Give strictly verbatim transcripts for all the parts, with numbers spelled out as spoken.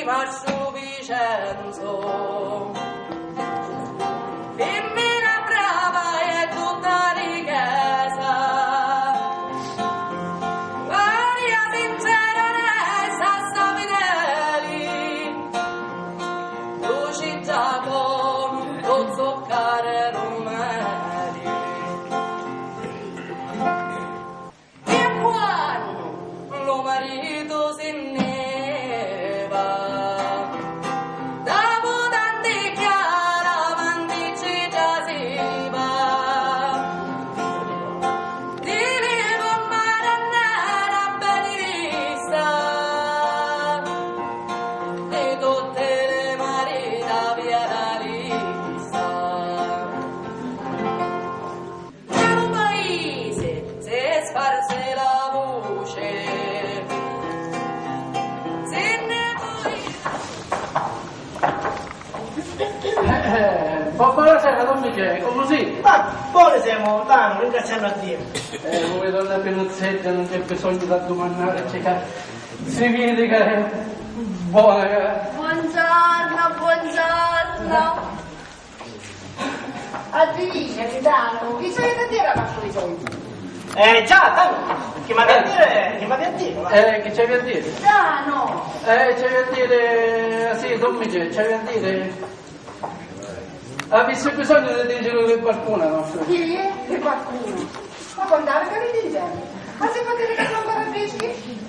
Mastru Vicenzu, fimmina brava e tutta richesa, Maria sincera, onesta, sta fideli, duci Giacomo, cu zuccaru e rumeli. E quannu lu maritu si nni va, dopu tanti chiaramanti ci trasiva, di li cummari era benivista, di tutti li mariti avia la lista. Nta lu paisi si sparsi la vuci, si nni poi. Eh, eh, bu-, buonasera, don Michele, comu si? Ma boni semu, Tanu, ringraziannu a Diu. Eh, comu donna Pinuzzedda, non c'è bisogno d'addumannari, cioè, ca si vidi ca è bona, ca... Buongiorno, buongiorno. Addivina, Tanu, chi c'hai da diri a mastru Vicenzu? Eh, già, Tanu, chi m'havi a diri, chi m'havi a diri, va? Eh, chi c'havi a diri? Tanu! Eh, c'havi a diri, eh, sì, don Michele, c'havi a diri? Avissi bisognu di diri di qualcuna, no? Chi? Di qualcuna? Ma quant'havi ca li dici? Ma si pò diri ca non ancora dici?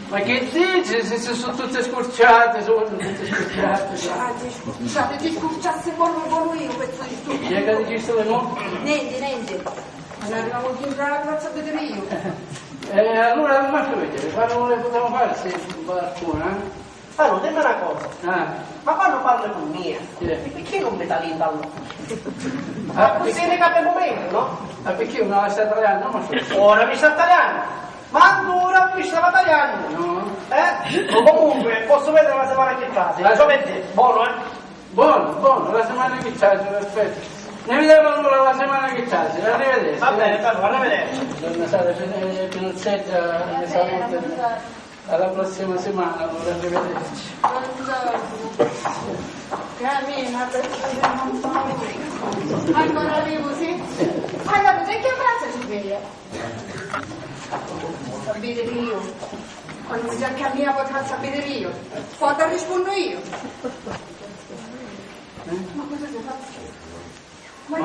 Ma chi dici? Si, si su tutti scurciati, su tutti scurciati. Scurciati, scurciati, ti scurciassi puru, puru iu, pezzu di stupidu. Chi è ca dicisti, no? Nenti, nenti. Non arriviamo più in la piazza a vedere io. Eh, allora, ma fai vedere, quando ne possiamo fare, se qualcuna, eh? Allora, dimmi una cosa. Ah. Ma quando parli con mia, sì, e perché non mi tali in tallo? Ah, così ne capiamo meglio, no? Ma perché una la sta taliando, ma... Ora mi sta taliando. Ma ancora mi stava taliando. No. Eh? O comunque, posso vedere la settimana che passa. Eh. Giovedì, buono, eh? Buono, buono, la settimana che passa, perfetto. Ne vediamo allora la settimana che passa. Arrivederci. Va bene, Carlo, arrivederci. Buonasera, Pin-, eh, Pinocchetta, eh, salute. Alla prossima settimana, allora, arrivederci. Buongiorno. Camina, perché non... Ancora vivo, sì? Allora, perché abbraccia ci vede? Sapete che io, quando mi cerca a mia, potrà sapere io. Quando rispondo io. Ma cosa ti faccio? Ma...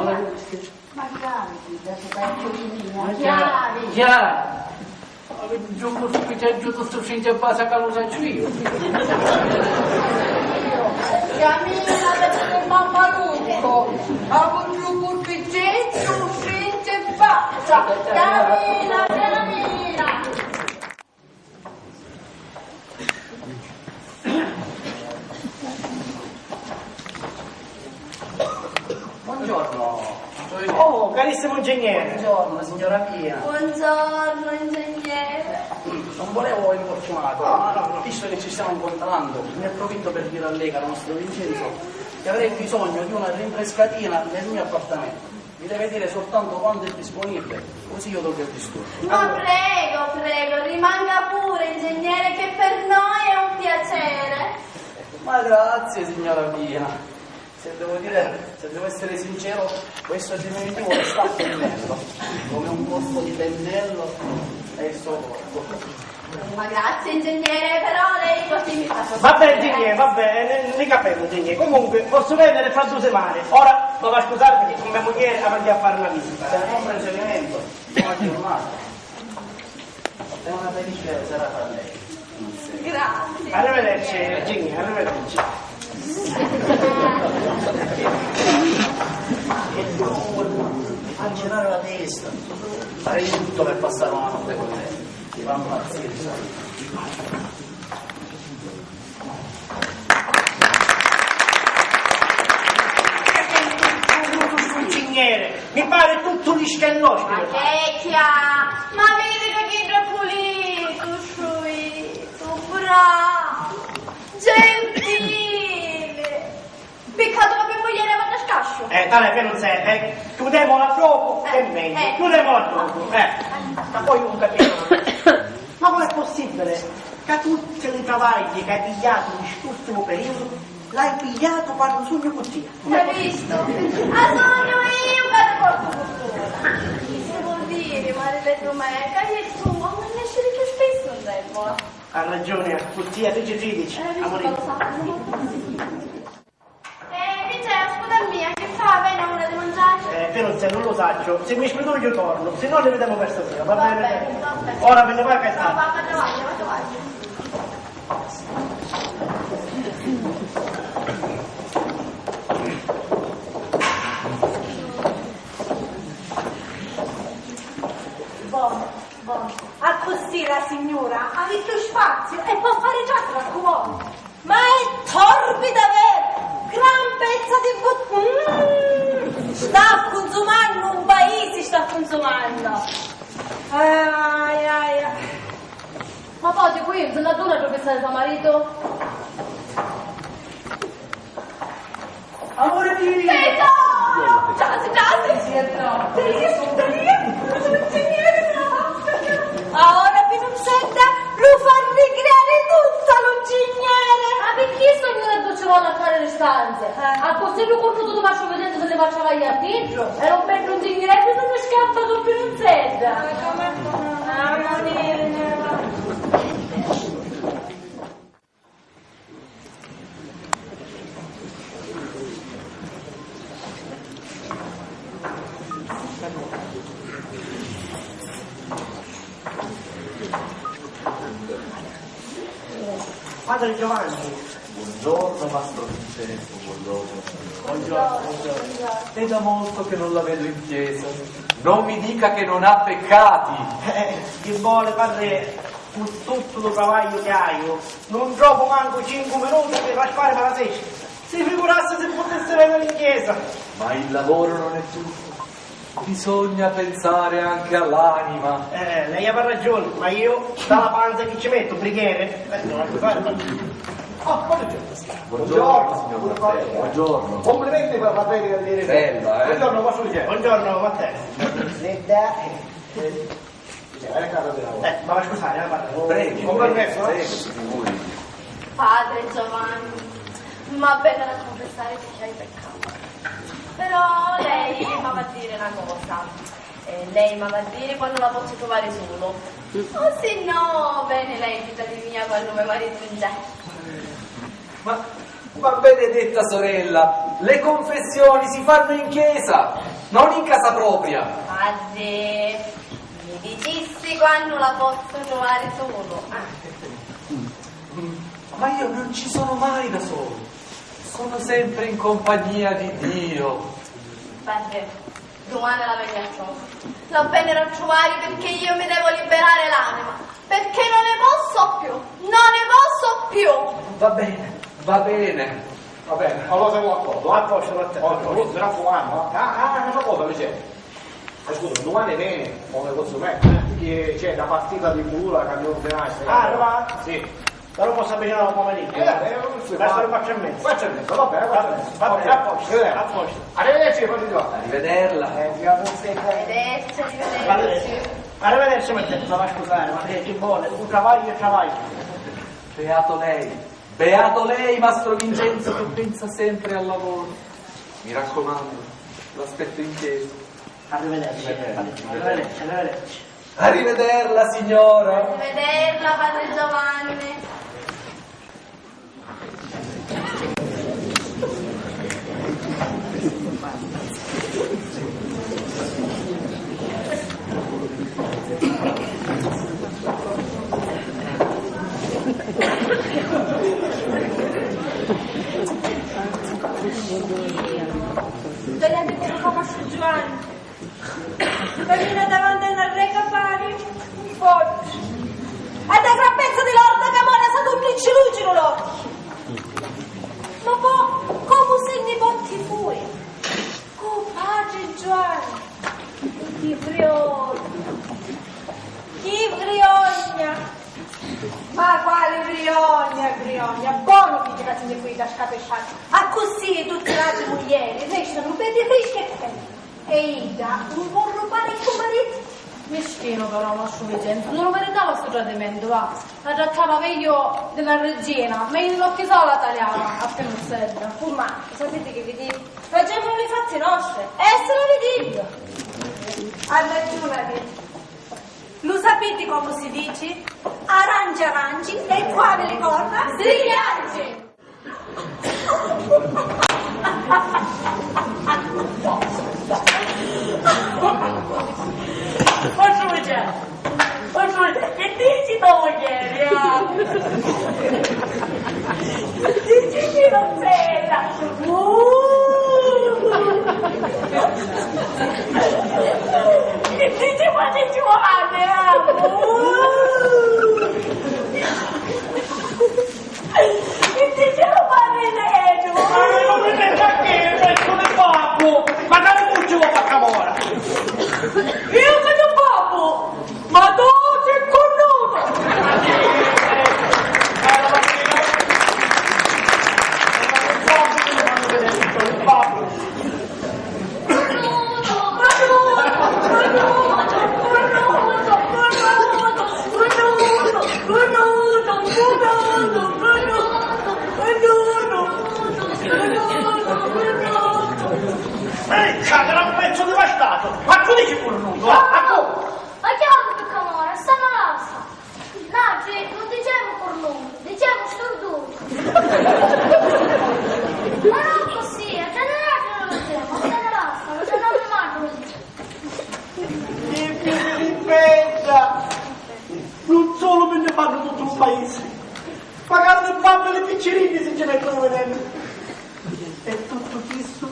Ma chiari, da sto vecchio di mia, ma chiari. Chiari. Giusto stu picciaggio, sto finge passa che lo saccio io. Camina, perché mamma lungo, ma con giù col picciaggio, finge passa. Camina, camina. Buongiorno. Oh, carissimo ingegnere. Buongiorno, signora mia. Buongiorno, ingegnere. Non volevo importunarvi, ma visto che ci stiamo incontrando, ne approfitto per dire a lei, caro nostro Vincenzo, che avrei bisogno di una rinfrescatina nel mio appartamento. Mi deve dire soltanto quando è disponibile, così io do il disturbo. Ma prego, prego, rimanga pure, ingegnere, che per noi è un piacere. Ma grazie, signora mia. Se devo dire, se devo essere sincero, questo diminutivo mi sta prendendo come un colpo di pennello nel suo corpo. Ma grazie, ingegnere, però lei così mi fa... Va bene, ingegnere, va bene, ne, ne capiamo, ingegnere. Comunque, posso venire fra due settimane. Ora vado a scusare perché con mia moglie avrei da fare una visita. C'è un precedimento, buona giornata. È una felice serata a lei. Grazie. Arrivederci, ingegnere, arrivederci. Fa girare la testa. Farei di tutto per passare una notte con lei. Ti fa impazzire, sai. Ingegnere, mi pare tutto un ischellostico. Ma che chia? Ma vidi che chi è pulito, sciuito, bravo, gentile. Piccato che mia moglie va da scascio. Eh, tale che non serve, eh. Chiudiamola dopo, eh, che è meglio. Eh. Chiudiamola dopo, eh. Ma poi non capisco. Ma com'è possibile? Ca tutti li travagli ca hai pigliatu di st'ultimu periodu l'hai pigliatu quannu sugnu cu tia. Hai vistu? A sugnu iu ca ti portu furtuna. Si vuol diri, mari le dumeca, iu e tu amu nesciri chiù spissu in tèmmula. Ha ragiuni, cu tia tridici tridici. Eh, vistu, amuri. Lo sappiu. Eh, chi c'è? Ascuta a mia, chi fa? Veni ora di mangiari? Eh, pi nun sè, nun lu sacciu. Si mi spitu iu tornu, si no li videmu versu sira, va beni? Va beni, va beni. Ora mi ne vacu e... No, va, va, travaglia, va, travaglia. Bon, bon. Accussì la signura havi chiù spaziu e pò fari già tra cu voli. Ma è torbida, veru? Gran pezza di but-, mm, sta cunzumannu un paisi, sta cunzumannu. Ai, ai, ai. Ma poi, dicu iu, si n'adduna di pensari so maritu? Amore mio! Tedda! Giasi, giasi! Sì, è vero. Tedda, Tedda, Tedda, Tedda. Ora Pinuzedda lu fa ricreari tuttu a lu ngigneri! Ma picchì sto nureddu ci voli a fari li stanzi? Eh. Accussì lu curnutu di Masciu Vicenzu si li va a travagliari dintra? Era un beddu ngigneri, si mi scappa cu Pinuzedda! Ah, Munina! Padre Giovanni. Buongiorno, mastro Vincenzo, buongiorno. Buongiorno, buongiorno. È da molto che non la vedo in chiesa. Non mi dica che non ha peccati. Eh, chi vuole, padre, cu tuttu lu travagliu chi haiu, nun trovu mancu cincu minuti pi raspàrimi la testa. Si figurassi si putissi veniri in chiesa! Ma il lavoro non è tutto. Bisogna pensare anche all'anima. Eh, lei avrà ragione, ma io dalla panza chi ci metto, brighiere? Eh, non lo so fare. Oh, buongiorno. Buongiorno, signor Matteo. Buongiorno. Complimenti per la prega di ieri sera. Bella, eh? Buongiorno, vostro Vicenzo. Buongiorno, Matteo. Fredda. Eh, ma va a scusari, eh, padre. Prego, con permesso, eh? Prego, si figuri. Padre Giovanni, m'ha bene da confessari picchì hai peccatu. Però lei m'ava a diri na cosa. Eh, lei m'ava a diri quannu la pozzu truvari sulu. O si no, veni lei in vita di mia quannu me maritu nc'è. Ma, ma benedetta sorella, le confessioni si fanno in chiesa, non in casa propria. Padre, mi dicissi quannu la pozzu truvari sulu. Ah. Ma io non ci sono mai da solo, sono sempre in compagnia di Dio. Padre, dumani la veni a trova. La veniri a truvari perché io mi devo liberare l'anima, perché non ne posso più, non ne posso più. Va bene, va bene. Va bene, allora siamo d'accordo, eh? A posto, a posto. Mi raccomandu, eh? Ah, ah, una cosa, Vicenzo. Eh, scusa, dumani veni, o ne pozzu mettere? Perché c'è la partita di bula che mi ordinai. Ah, domani? Sì. Però posso avvicinare un pomeriggio. Eh, eh, non si fa. Verso le quattro e mezza. Quattro e mezza, va bene, quattro e mezza. Va bene, ok. A posto, a posto. Arrivederci, Padre Giovanni. Arrivederla. Eh, arrivederci, arrivederci. Arrivederci, ma va a scusare, ma che ci vuole? Un travaglio e travaglio. Beato lei, beato lei, mastro Vincenzo, che pensa sempre al lavoro. Mi raccomando, l'aspetto in chiesa. Arrivederci, arrivederci, arrivederci. Arrivederla, signora. Arrivederla, padre Giovanni. Tagliate poco poco a Giovanni. Camina davanti a una reca pari un foggio. E da gran pezza di lorda ca mora sa tutti ci lucinu l'occhi. Ma po' comu se ne porti fuori? Oh, padre Giovanni, chi friogna, chi friogna! Ma quali friogna, friogna! Bonu chi ti la senti qui da scapesciare, accussì tutti l'altri muglieri restanu belli frischi e belli. E idda un burru pari cu maritu. Mischinu però, mastru Vicenzu, nun lu miritava stu tradimentu, va. La trattava megghiu di na riggina, megghiu di l'occhi sola taliava a Pinuzzedda. Furmacciu, sapiti chi vi dicu? Facemu li fatti nostri, e si la vidighju! Ha ragiuni, ha dettu. Lu sapiti comu si dici? Aranci aranci e cu havi li corna si chianci! Chi dici to mugghieri, ah? Chi dici, Pinuzzedda? Uh! Chi dici, Patri Giuanni, ah? Uh! Chi dici lu padri Nedu? Ma non mi metti a che, pezzu di babbu! Ma da un mucciu lo fa camora! Io che non babbu! Ma tu sei cornuto! Ehi, c'è un pezzo di bastardo! Ma tu dici cornuto? Ma tu? Ma chi è un picco amore? Sta una lassa! Nuatri nun dicemu curnutu, dicemu sturdutu. Ma non così, a generale non lo dicemu, a generale, a generale non lo dicemu. Chi vi rispetta! Non solo mi ne parlo tutto un paese, ma quando fanno le piccerine si ci mettono veneno. E tutto questo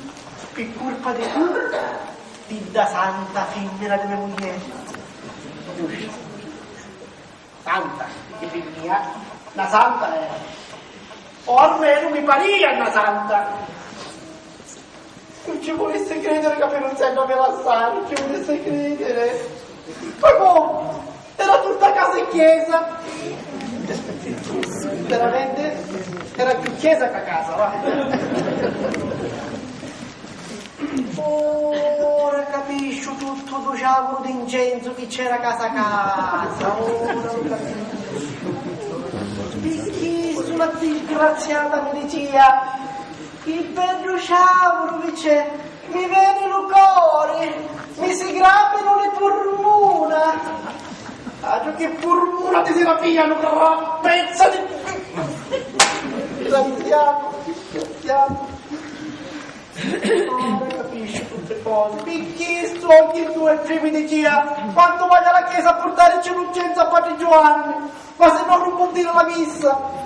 per colpa di tu, di da santa femmina di mia moglie. Santa, chi fimmia, na santa era. O almenu mi paria na santa. Non ci volesse credere che Pinuzzedda mi lassava, non ci volesse credere. Ma come? Era tutta casa e chiesa. Veramente? Era più chiesa che casa, va. Ora capisciu tuttu ddu ciavuru d'incensu chi c'era casa casa, ora lu capisciu. Picchì stu la disgraziata mi dicia, chi beddu ciavuru chi c'è, mi veni lu cori, mi si grappinu li purmuna. Altru chi purmuna ti si rapìanu, pezza di disgraziatu, disgraziatu. Ora capisciu tutti cosi. Picchì stu ogni due e tri mi dicia, quantu vai a la chiesa a purtarici l'uncenzu a patri Giuanni, ma se no nun può diri la missa.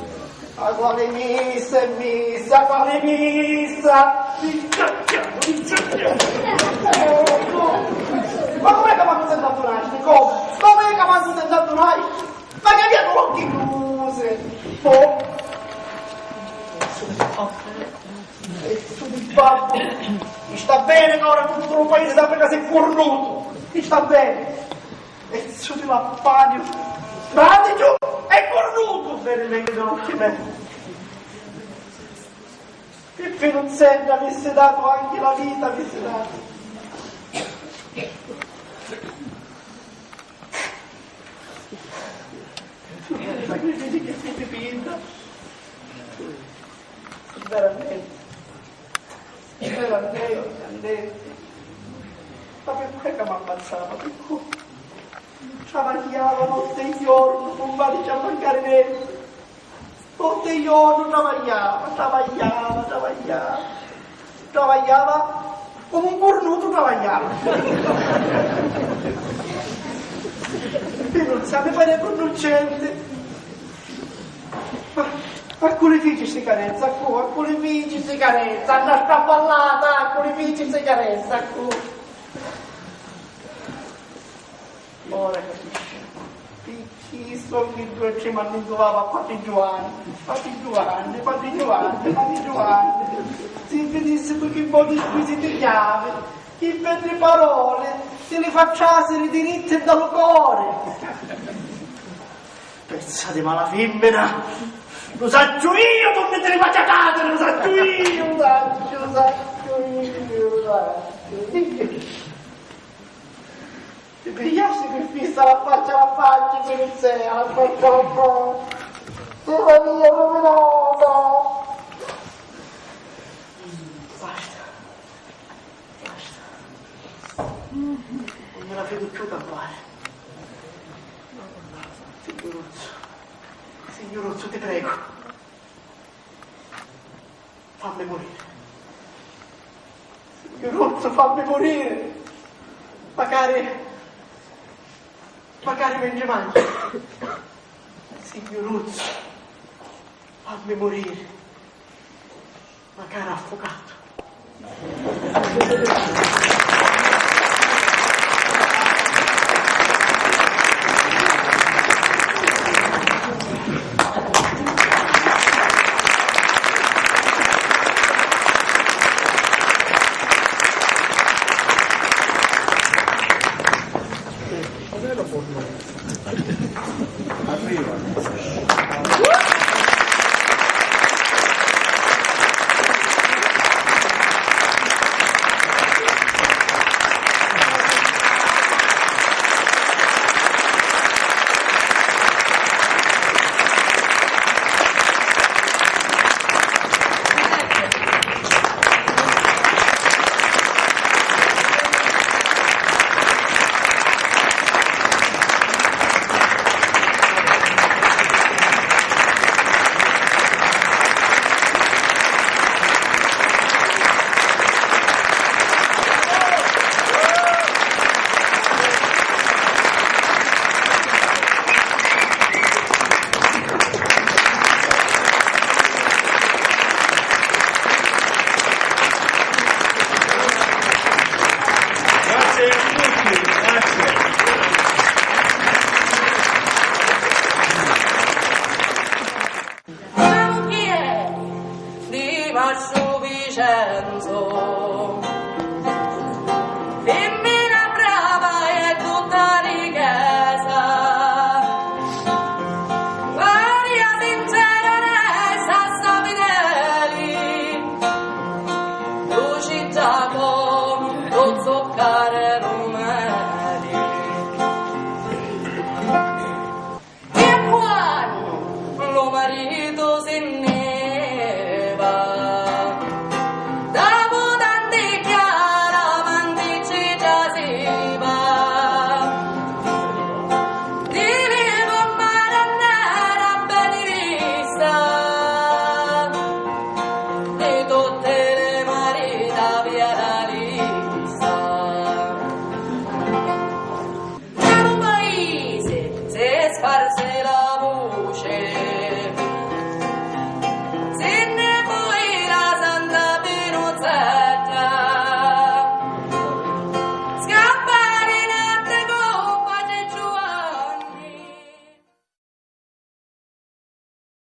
Ma quali missa e missa, quali missa? Disgraziatu, disgraziatu. Eh, no. Ma com'è che mancu ti n'addunasti? Come? Com'è che mancu ti n'addunasti? Ma che avia l'occhi chiusi? Oh. Pezzu di babbu! Mi sta beni ca ora tuttu lu paisi sapi ca si curnutu! Mi sta beni! Pezzu di lappaniu! Fradicu e curnutu! Beni megghiu di l'occhi mei! Pippinuzzedda avissi datu anchi la vita, avissi datu! Sacrifici chi si pinta! Veramente, veramente, veramente. Ma picchì è che m'ammazzava? Picchì? Travagliava notti e giorni, non mi dice a mancari niente. Notti e giorni travagliava, travagliava, travagliava. Travagliava comu un curnutu travagliava. E non sa, mi pare connuccente. Ma, ma cu li fici sti carezza, cu? A cu li fici sti carezza? A na straballata, a cu li fici sti carezza, cu? Ora capisci. Picchì sogni due e tri m'annuntuvava a patri Giuanni, patri Giuanni, patri Giuanni, patri Giuanni. Si vidissitu chi boni squisiti chiavi, chi beddi paroli, ti li fa trasiri diritti nta lu cori. Pezza di mala fimmina! Lu sacciu iu, tu mi ti li maciacati, lu sacciu iu, lu sacciu, lu sacciu iu, lu sacciu iu. Ti pigghiasti pi fissa la faccia, la faccia, Filizea, la faccia, la faccia. Vita mia ruvinata. Basta. Basta. Non me la vedo più da fare. Signuruzzu, signuruzzu, ti prego. Fammi morire. Signuruzzu, fammi morire. Macari, macari mentri mangiu. Signuruzzu, fammi morire. Macari affocatu. Grazie a tutti, grazie. Di Massu Vicenzo.